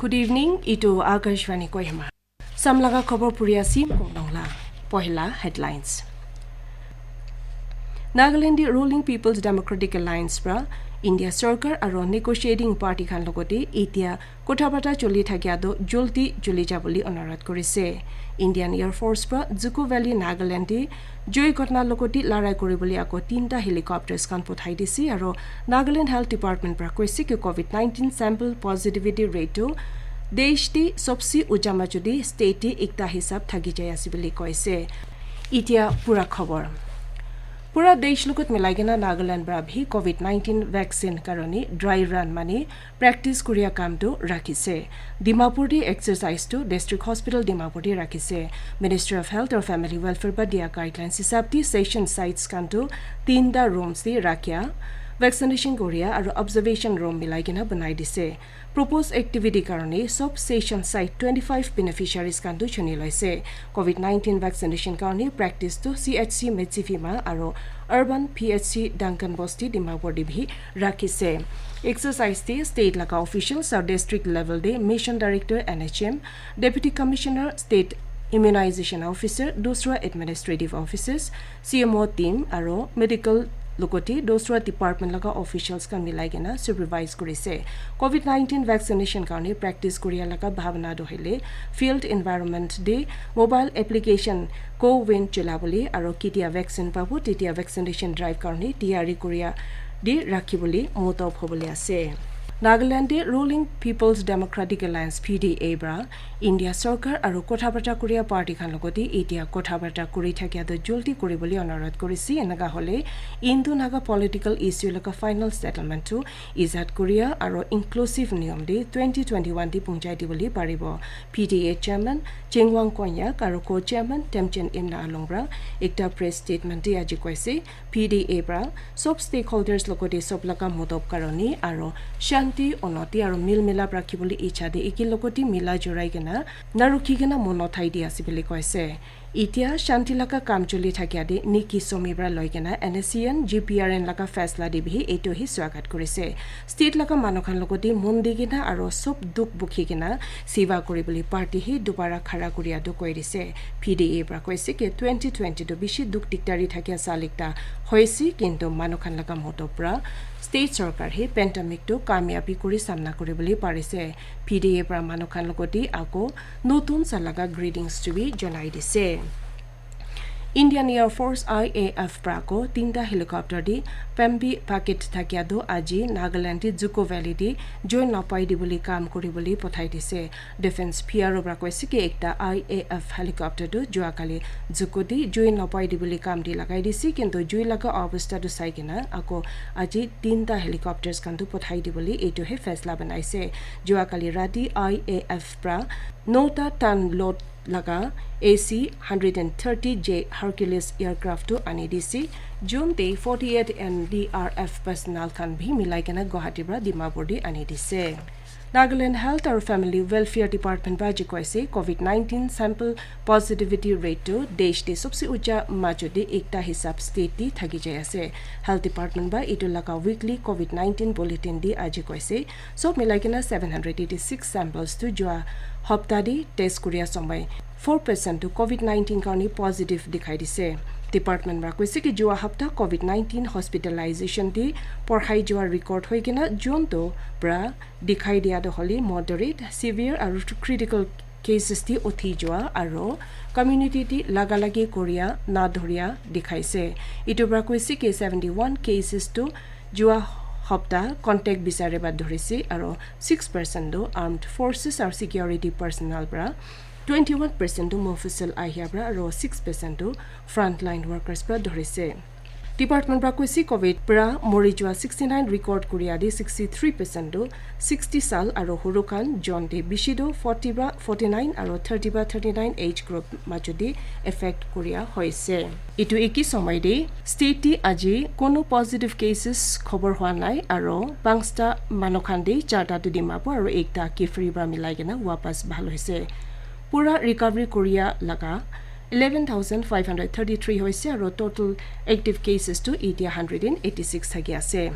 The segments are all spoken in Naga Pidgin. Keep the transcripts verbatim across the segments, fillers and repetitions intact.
Good evening, itu Akashvani Kohima. Samlaga khobor puri asim konglongla. Pohila headlines. Nagaland di Ruling People's Democratic Alliance pra India Sarkar aro negotiating party khan logoti itia kotha bata choli thakia do joldi choli jaboli onurodh korise. Indian Air Force pra Juko Valley, Nagaland di joi ghotna logoti larai koribole ako tinta helicopters khan pothai dise aro Nagaland Health Department pra koise ki covid nineteen sample positivity rate tu desh di sobse uja majudi state di ekta hisab thaki jai ase bole koise. Itia pura khobor. Pura desh logot milai kena Nagaland pra bhi covid nineteen vaccine karone dry run mane practice kuria kam tu rakhise. Dimapur di exercise tu District Hospital Dimapur di rakhise. Ministry of Health or Family Welfare ba dia guidelines hisab di session sites khan tu tinta rooms di rakhia, vaccination koria aro observation room milai kena banai dise. Proposed activity karone sob session site twenty five beneficiaries khan tu chuni loise. Covid nineteen vaccination karone practice tu C H C Medzifema aro Urban P H C Duncan Bosti Dimapur di bhi rakhise. Exercise te state laga officials aru district level te mission director N H M, deputy commissioner, state immunization officer, dusra administrative officers, C M O team aru medical logote dusra department laga officials khan milai kena supervise korise. Covid nineteen vaccination karone practice koria laga bhabna tu hoile field environment te mobile application CoWIN cholabole aru ketia vaccine pabo tetia vaccination drive karone tiyari koria di rakhibole motob hobole ase. Nagaland te Ruling People's Democratic Alliance, P D A, pra India Sarkar aru kotha barta koria party khan logote etia kotha barta kori thakia tu joldi koribole onurodh korise. Enaka hole Indo Naga political issue laga final settlement tu ijat koria aru inclusive niyom te twenty twenty-one te punjai dibole paribo. P D A chairman Chengwang Konyak aru co-chairman Temchen Imna Along pra ekta press statement te aji koise, P D A pra sob stakeholders logote sob laga motob karone aru shanti, unoti aru mil milap rakhibole icha de eki logote mila jorai kena narukhi kena mon uthai di ase bole koise. Itia shanti laga kam choli thakia de Nikki Somi pra loi kena N S C N, G P R N laga faisla de bhi etu hi swagat korise. State laga manu khan logote mon di kena aru sob dukh bukhi kena seva koribole party hi dobara khara koria tu koi dise. P D A pra koise ki twenty twenty tu bishi dukh dikdari thakia sal ekta hoise, kintu manu khan laga motob pra state sarkar hi pandemic tu kamiyabi kori samna koribole parise. P D A pra manu khan logote ako notun sal laga greetings tu bi janai dise. Indian Air Force, I A F, pra ko tinta helicopter di Pambi packet thakia tu aji Nagaland di Juko Valley di join napai dibole kam koribole pothai dise. Defense P R O pra koise ki ekta I A F helicopter tu jua kali Juko di join napai dibole kam di lagai dise, kintu jui laga obostha tu sai kena ako aji tinta helicopters khan tu pothai dibole etu he faisla banaise. Jua kali rati I A F pra nota ton load laga A C hundred and thirty J Hercules aircraft tu ani dise. Jun te forty-eight N D R F personnel khan bhi milai kena Guwahati pra Dimapur di ani dise. Nagaland Health aru Family Welfare Department pra aji koise covid nineteen sample positivity rate tu desh te sobse ucha majo te ekta hisab state te thaki jai ase. Health Department pra etu laga weekly covid nineteen bulletin te aji koise sob milai kena seven hundred eighty six samples tu jua hapta te test koria somoi four percent tu covid nineteen karone positive dikhai dise. Department pra koise ki jua hapta covid nineteen hospitalization te porhai jua record hoi kena jun tu pra dikhai dia tu hole moderate, severe aru critical cases te uthi jua aru community te laga lagi koria na dhoria dikhaise. Etu pra koise ki seventy one cases tu jua hapta contact bisare ba dhorise aru six percent tu armed forces aru security personnel pra, twenty one percent tu Mofussil ahia pra aru six percent tu frontline workers pra dhorise. Department pra koise covid pra mori jua sixty nine record koria de sixty three percent tu sixty sal aru huru khan, jon te bishi tu forty pra forty nine aru thirty pra thirty nine age group majo te affect koria hoise. Etu eki somoi te state te aji kono positive cases khobor hua nai aru pangsta manu khan te charta tu Dimapur aru ekta Kiphire pra milai kena wapas bhal hoise. Pura recovery koria laga eleven thousand five hundred thirty three hoise aru total active cases tu etia hundred and eighty six thaki ase.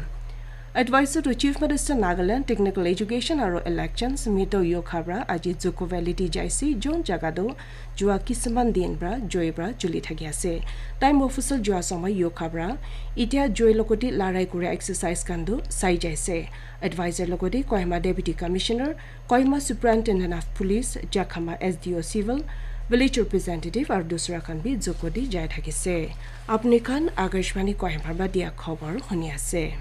Advisor to Chief Minister Nagaland Technical Education aro Elections Mito Yokha pra aji Zuko Valley te jaise, jon jaga tu jua kisiman din pra joi pra chuli thaki ase. Time official jua somoi Yokha pra itia joi logoti larai kuria exercise khan tu sai jaise. Advisor logoti Kohima Deputy Commissioner, Kohima Superintendent of Police, Jakhama S D O Civil, Village Representative aru dusra khan bi Zuko te jai thakise. Apni khan Akashvani Kohima pra dia khobor huni ase.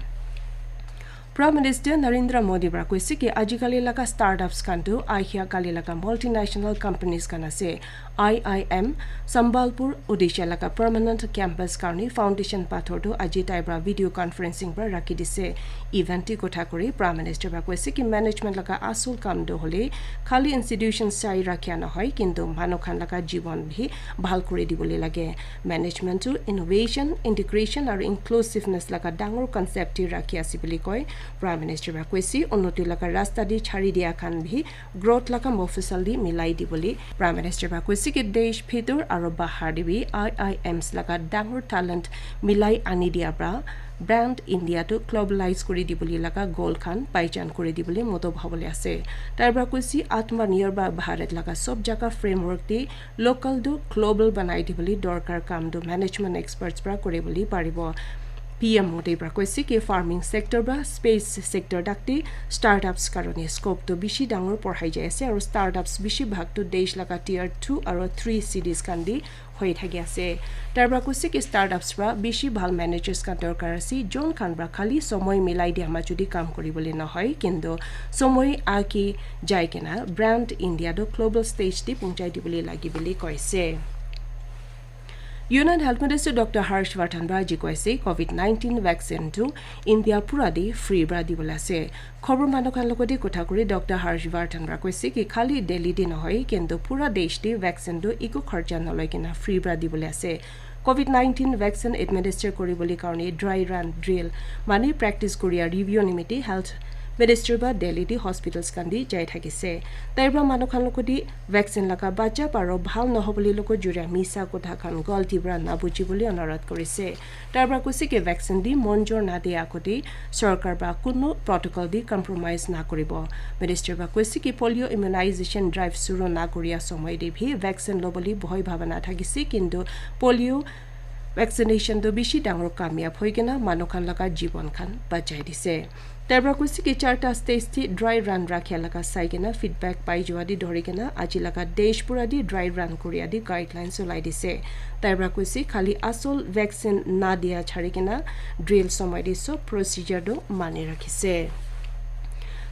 Prime Minister Narendra Modi pra koise ki ajikali laga startups khan tu ahia kali laga multinational companies khan ase. I I M Sambalpur Odisha laga permanent campus karni foundation pathor tu aji tai pra video conferencing pra rakhi dise. Event ti kotha kuri Prime Minister pra koise ki management laga asul kam tu hole khali institution sai rakhia nohoi, kintu manu khan laga jibon bi bhal kuri dibole lage. Management tu innovation, integration aru inclusiveness laga dangor concept ti rakhi ase buli koi. Prime Minister pra koise unnoti laga rasta di chari dia khan bi growth laga mofusal di milai dibole. Prime Minister pra koise ki desh bhitor aru bahar di bi I I Ms laga dangor talent milai ani dia pra brand India tu globalize kuri dibole laga goal khan paichan kuri dibole moto bhabole ase. Tai pra koise Atmanirbhar Bharat laga sob jaga framework di local tu global banai dibole dorkar kam tu management experts pra kuri bole paribo. P M Modi pra koise ki farming sector pra space sector tak te startups karone scope tu bishi dangor porhai jai ase aru startups bishi bhag tu desh laga tier two aru three cities khan te hoi thaki ase. Tai pra koise ki startups pra bishi bhal managers khan dorkar ase, jon khan pra khali somoi milai dia ma jodi kam kuri bole nohoi, kintu somoi aki jai kena brand India tu global stage te punchai dibole lagi bole koise. Union Health Minister Doctor Harsh Vardhan pra ji koise covid nineteen vaccine tu India pura di free pra dibole ase. Khobor manu khan logoti kotha kuri Doctor Harsh Vardhan pra koise ki khali Delhi di nohoi, kintu pura desh di vaccine tu eku kharcha naloi kena free pra dibole ase. Covid nineteen vaccine administer kuri bole karone dry run drill mane practice kuria review nimiti health minister pra Delhi di hospitals khan di jai thakise. Tai pra manu khan logoti vaccine laga bacha paro bhal nohobole logo juria misa kotha khan galti pra nabuji bole onurodh korise. Tai pra koise ki vaccine di monjor na dia agote sorkar pra kunu protocol di compromise na kuribo. Minister pra koise ki polio immunization drive suru na kuria somoi de bhi vaccine lobole bohoi bhabana thakise, kintu polio vaccination tu bishi dangor kamyab hoi kena manu khan laga jibon khan bachai dise. Tai pra koise ki charta stage te dry run rakhia laga sai kena feedback pai jua di dhori kena aji laga desh pura di dry run kuria di guidelines ulai dise. Tai pra koise khali asol vaccine na dia chari kena drill somoi di sob procedure tu mani rakhise.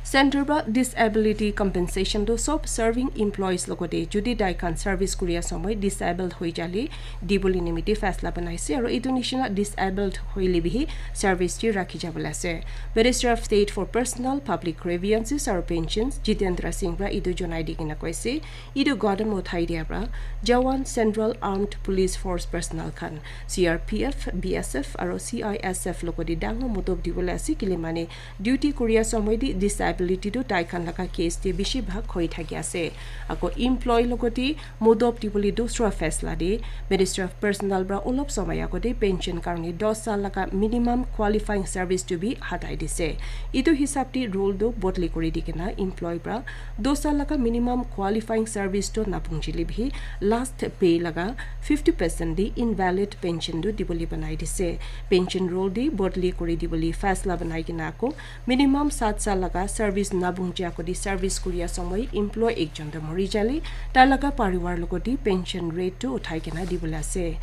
Center pra disability compensation tu sob serving employees logote jodi tai khan service kuria somoi disabled hoi jale dibole nimiti faisla banaise aru etu nishina disabled hoile bihi service ti rakhi jabole ase. Minister of State for Personnel, Public Grievances aru Pensions Jitendra Singh pra etu jonai di kena koise, etu gadam uthai dia pra Jawan Central Armed Police Force personnel khan C R P F, B S F aru C I S F logote dangor motob dibole ase, kile mane duty kuria somoi di disability tu tai khan laga case te bishi bhag hoi thaki ase. Ako employee logote modob dibole dusra faisla de Minister of Personnel pra olop somoi agote pension karone dos sal laga minimum qualifying service tu bi hatai dise. Etu hisab te rule tu bodli kuri di kena employee pra dos sal laga minimum qualifying service tu napungjile bhi last pay laga fifty percent di invalid pension tu dibole banai dise. Pension rule di bodli kuri dibole faisla banai kena ako minimum sat sal laga service nabung jia kodi service kuria somoi employee ekjon tu mori jale tai laga parivar logote pension rate tu uthai kena dibole ase.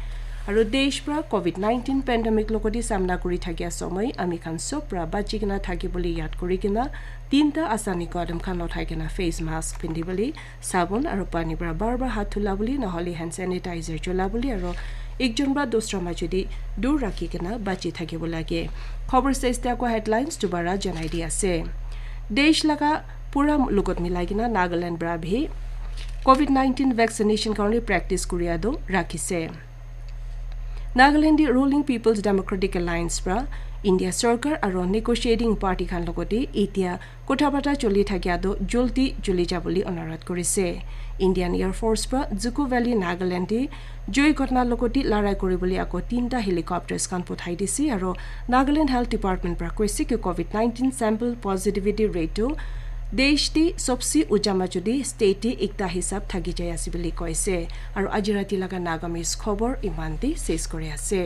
Aru desh pra covid nineteen pandemic logote samna kuri thakia somoi ami khan sob pra bachi kena thaki bole yad kuri kena tinta asani kadam khan uthai kena face mask pindi bole, sabon aru pani pra bar bar hath dhula bole, nohole hand sanitizer chola bole, aru ekjon pra dusra majo te dur rakhi kena bachi thaki bo lage. Khobor sesde ako headlines dubara janai di ase. Desh laga pura logot milai kena Nagaland pra bhi covid nineteen vaccination karone practice kuria tu rakhise. Nagaland di Ruling People's Democratic Alliance pra India sarkar aro negotiating party khan logote etia kotha bata choli thakia toh joldi choli jabole onurodh korise. Indian Air Force pra Zuko Valley, Nagaland te joi ghotna logote larai koribole ako tinta helicopters khan pothai dise aro Nagaland Health Department pra koise ki covid nineteen sample positivity rate toh desh te sobse uja majot te state te ekta hisab thaki jai ase bole koise. Aro aji rati laga Nagamese khobor iman te ses kori ase.